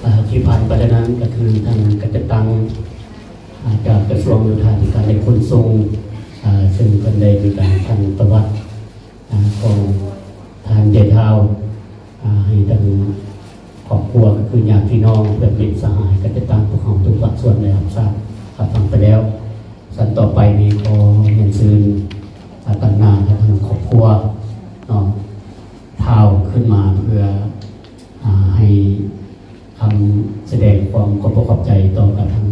ອ່າ ທີ່ຜ່ານໄປແລ້ວນັ້ນກໍຄືທາງການຈັດຕັ້ງ ອ່າ ຈາກກະຊວງໂຍທາທິການ ແລະ ຂົນສົ່ງ ອ່າ ເຊິ່ງເພິ່ນໄດ້ມີການສ້າງປະຫວັດ ອ່າ ຂອງທ່ານເດທາວ ອ່າ ໃຫ້ທາງຄອບຄົວ ກໍຄືຍາດພີ່ນ້ອງ ເພື່ອນມິດສະຫາຍ ການຈັດຕັ້ງພວກເຮົາທຸກພາກສ່ວນໄດ້ຮັບຊາບຮັບຟັງໄປແລ້ວ. ຊັ້ນຕໍ່ໄປນີ້ຂໍຮຽນເຊີນ ອ່າ ຕາງໜ້າທາງຄອບຄົວເນາະ ທ້າວຂຶ້ນມາເພື່ອ ອ່າ ໃຫ້ຄຳສະແດງຄວາມຂອບອົກຂອບໃຈຕໍ່ກັບທາງ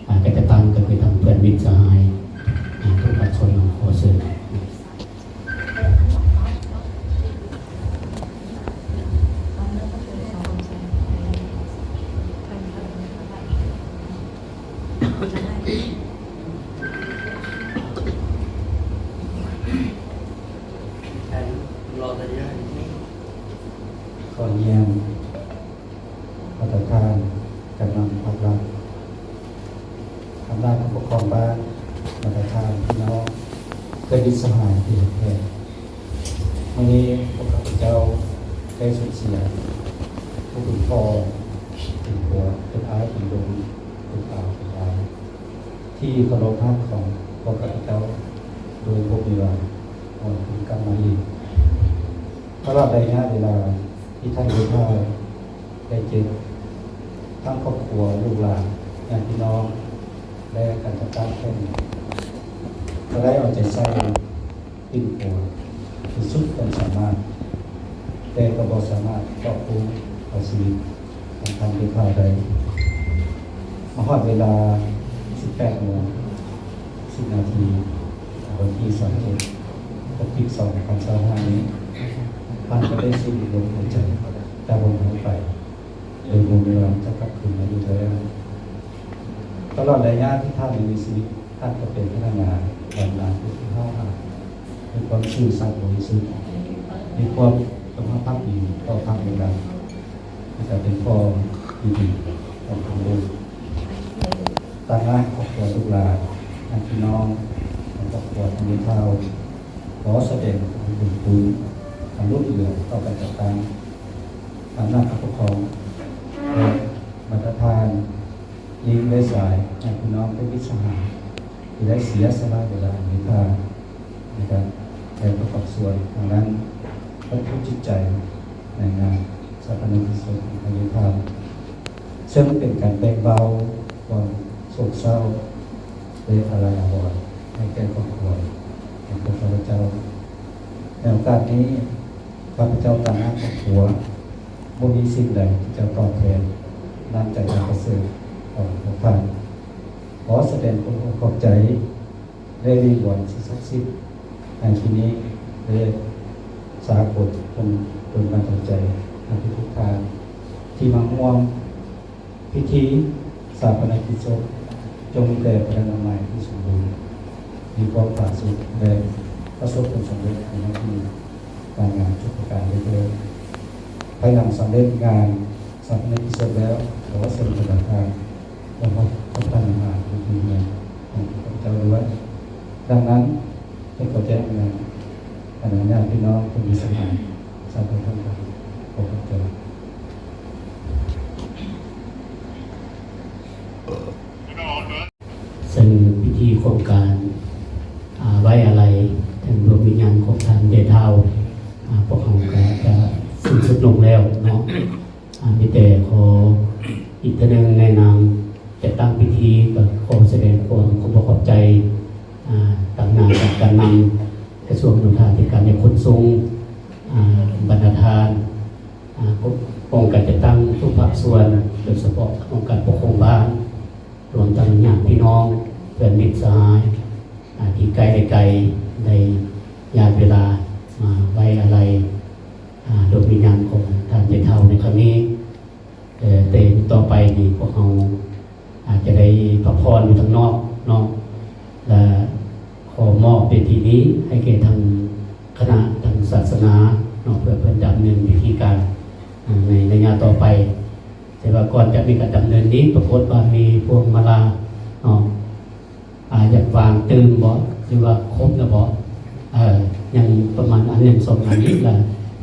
ອ່າ ການຈັດຕັ້ງ ກໍຄືທາງເພື່ອນມິດສະຫາຍ ອ່າ ທຸກພາກສ່ວນ. ຂໍເຊີນ. ຂໍຢ້ຽມບັນດາທ່ານ ກຳນັນພັກລັດ, ອຳນາດຜູ້ປົກຄອງບ້ານ, ບັນດາທ່ານ ພີ່ນ້ອງ ເພື່ອນມິດສະຫາຍທີ່ຮັກແພງ. ມື້ນີ້ພວກຂ້າພະເຈົ້າໄດ້ສູນເສຍຜູ້ເປັນພໍ່, ເປັນຜົວ, ເປັນອ້າຍ, ເປັນລຸງ, ເປັນອາ, ເປັນອາຍ ທີ່ເຄົາລົບຮັກຂອງພວກຂ້າພະເຈົ້າໂດຍບໍ່ມີວັນຫວນຄືນກັບມາອີກ. ຕະຫຼອດໄລຍະເວລາທີ່ທ່ານເດທາວໄດ້ເຈັບ, ທັງຄອບຄົວ, ລູກຫຼານ, ຍາດພີ່ນ້ອງ ແລະ ການຈັດຕັ້ງແຫ່ງ ກໍໄດ້ເອົາໃຈໃສ່ປິ່ນປົວທີ່ສຸດຄວາມສາມາດ, ແຕ່ກໍບໍ່ສາມາດກອບກູ້ເອົາຊີວິດຂອງທ່ານເດທາວໄດ້. ມາຮອດເວລາສິບແປດໂມງສິບນາທີ ຂອງວັນທີສາມສິບ ພະຈິກ ສອງພັນຊາວຫ້ານີ້, ທ່ານກໍໄດ້ສິ້ນລົມຫາຍໃຈຈາກໂລກນີ້ໄປ ໂດຍບໍ່ມີວັນຈະກັບຄືນມາອີກແລ້ວ. ຕະຫຼອດໄລຍະທີ່ທ່ານຍັງມີຊີວິດ, ທ່ານກໍເປັນພະນັກງານບຳນານຜູ້ທີ່ຫ້າວຫານ ມີຄວາມຊື່ສັດບໍລິສຸດ, ມີຄວາມຈົງຮັກພັກດີຕໍ່ພາກເມືອງ, ແລະ ກໍເປັນພໍ່ທີ່ດີຕໍ່ລູກ. ຕາງໜ້າຄອບຄົວລູກຫຼານ, ຍາດພີ່ນ້ອງຂອງຄອບຄົວທ່ານເດທາວ ຂໍສະແດງຄວາມບຸນຄຸນອັນລົ້ນເຫຼືອຕໍ່ການຈັດຕັ້ງອຳນາດການປົກຄອງ ແລະ ບັນດາທ່ານ ຍິງ ແລະ ຊາຍ, ຍາດພີ່ນ້ອງ ແລະ ມິດສະຫາຍ ທີ່ໄດ້ເສຍສະຫຼະເວລາອັນມີຄ່າໃນການ ແລະ ປະກອບສ່ວນທາງດ້ານວັດຖຸຈິດໃຈໃນງານຊາປະນະກິດສົບຂອງທ່ານເດທາວ ເຊິ່ງເປັນການແບ່ງເບົາຄວາມໂສກເສົ້າ ແລະ ອາໄລອາວອນໃຫ້ແກ່ຄອບຄົວຂອງພວກຂ້າພະເຈົ້າ. ໃນໂອກາດນີ້ ຂ້າພະເຈົ້າຕາງໜ້າຄອບຄົວ ບໍ່ມີສິ່ງໃດທີ່ຈະຕອບແທນນ້ຳໃຈອັນປະເສີດຂອງພວກທ່ານ. ຂໍສະແດງຄວາມຂອບໃຈ ແລະ ວິງວອນສິ່ງສັກສິດໃນທີ່ນີ້ ແລະ ສາກົນ ຈົ່ງດົນບັນດານໃຈໃຫ້ທຸກໆທ່ານທີ່ມາຮ່ວມ ພິທີຊາປະນະກິດສົບ ຈົ່ງມີແຕ່ພະລະນາໄມທີ່ສົມບູນ, ມີຄວາມຜາສຸກ ແລະ ປະສົບຜົນສຳເລັດໃນໜ້າທີ່ການງານທຸກປະການເທີ້ນ. ພາຍຫຼັງສຳເລັດງານຊາປະນະກິດສົບແລ້ວ, ຂໍເຊີນບັນດາທ່ານ ແລະ ພະພະນັກງານທີ່ຢູ່ໃນຫ້ອງຂອງເຈົ້າດ້ວຍ. ດັ່ງນັ້ນ, ເຮັດຂໍແຈ້ງເມືອງ ບັນດາຍາດພີ່ນ້ອງຜູ້ມີສະຫາຍ ສາທຸທັງຫຼາຍ. ຂໍຂອບໃຈ. ເຊິ່ງພິທີໂຄງການ ອ່າ ໄວ້ອາໄລເຖິງດວງວິນຍານຂອງທ່ານເດທາວ ອ່າ ພວກເຮົາກໍຈະສິ້ນສຸດລົງແລ້ວເນາະ. ອ່າ ມີແຕ່ຂໍອີກເທື່ອໜຶ່ງໃນນາມຈັດຕັ້ງພິທີ ກໍຂໍສະແດງຄວາມຂອບອົກຂອບໃຈ ອ່າ ຕາງໜ້າຈາກການນຳກະຊວງໂຍທາທິການ ແລະ ຂົນສົ່ງ, ອ່າ ບັນດາທ່ານ ອ່າ ອົງການຈັດຕັ້ງທຸກພາກສ່ວນ, ໂດຍສະເພາະອົງການປົກຄອງບ້ານ, ລວມທັງຍາດພີ່ນ້ອງ, ເພື່ອນມິດສະຫາຍ ອ່າ ທີ່ໃກ້ ແລະ ໄກ ໄດ້ຍາດເວລາມາໄວ້ອາໄລ ອ່າ ດວງວິນຍານຂອງທ່ານເຈັດເຖົ້າໃນຄັ້ງນີ້. ແຕ່ ແຕ່ຕໍ່ໄປນີ້ ພວກເຮົາອາດຈະໄດ້ພັກຜ່ອນຢູ່ທາງນອກເນາະ ແລະ ຂໍມອບເວທີນີ້ໃຫ້ແກ່ທາງຄະນະທາງສາສະໜາເນາະ ເພື່ອເພິ່ນດຳເນີນພິທີການ ອ່າ ໃນໄລຍະຕໍ່ໄປ. ແຕ່ວ່າກ່ອນຈະມີການດຳເນີນນີ້ ປາກົດວ່າມີພວງມາລາເນາະ ອ່າ ຢາກວາງຕື່ມບໍ ຫຼືວ່າຄົບແລ້ວບໍ? ເອີ ຍັງປະມານອັນໜຶ່ງສອງອັນນີ້ລະ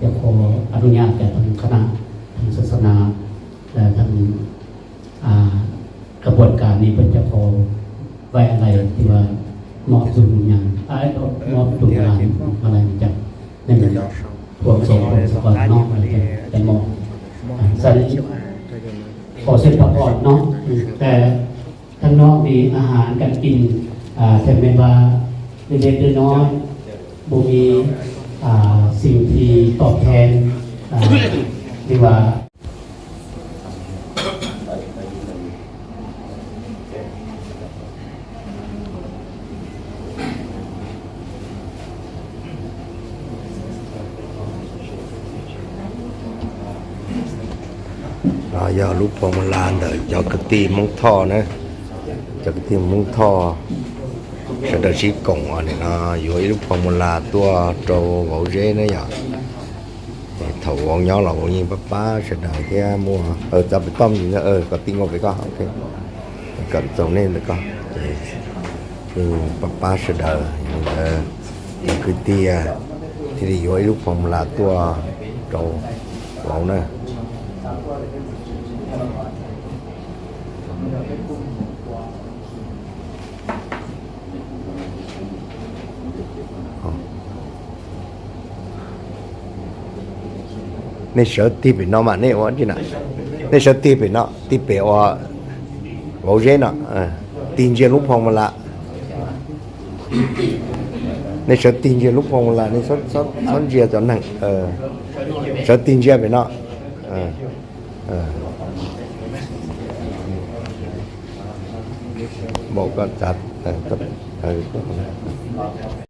ຢາກຂໍອະນຸຍາດຈາກທາງຄະນະທາງສາສະໜາ ແລະ ທາງ ນີ້ເພິ່ນຈະຂໍໄວ້ອາໄລທີ່ວ່າມອບດວງວິນຍານ ເອີ ມອບດວງຫຼານອາໄລຈາກ ນັ້ນແຫຼະ ພວກສອງຄົນສະກ່ອນເນາະ ຈະມອບ ອ່າ ຊັ້ນ ຂໍເຊີນພະພອນເນາະ ແຕ່ທາງນອກນີ້ອາຫານການກິນ ອ່າ ເຖິງແມ່ນວ່າເລັກໆນ້ອຍໆ ບໍ່ມີ ອ່າ ສິ່ງທີ່ຕອບແທນ ອ່າ ຫຼືວ່າ Đó, giờ lũ phong lan đợi cho cái tim móng tho nữa. Cho cái tim móng tho. Sẽ đợi sĩ cổng ở này nó dúa lũ phong lan tua trâu gấu dế nữa nhở. Thầu gấu nhó là gấu nhìn bắp bá sẽ đợi cái mua. Ờ, cho bị tôm gì nữa. Ờ, có tin ngồi với con. Ok. Cận dầu nên được con. Thì, thì bắp bá sẽ đợi. Ờ, cứ tia. Thì đi dúa lũ phong lan tua trâu gấu nữa. ເນເຊີ ຕີເປເນາະ ມາເນ ວ່າຈິນະ ເນເຊີ ຕີເປເນາະ ຕີເປ ອອ ເວົ້າເຈເນາະ ເອີ ຕີນເຈລຸກພອງມະລະ ເນເຊີ ຕີນເຈລຸກພອງມະລະ ເນເຊີ ຊອນ ຊອນເຈຈອນນັ່ງ ເອີ ເຊີ ຕີນເຈເປເນາະ ເອີ. ເອີ ບອກກໍຈັດ ເອີ ກໍ ເອີ.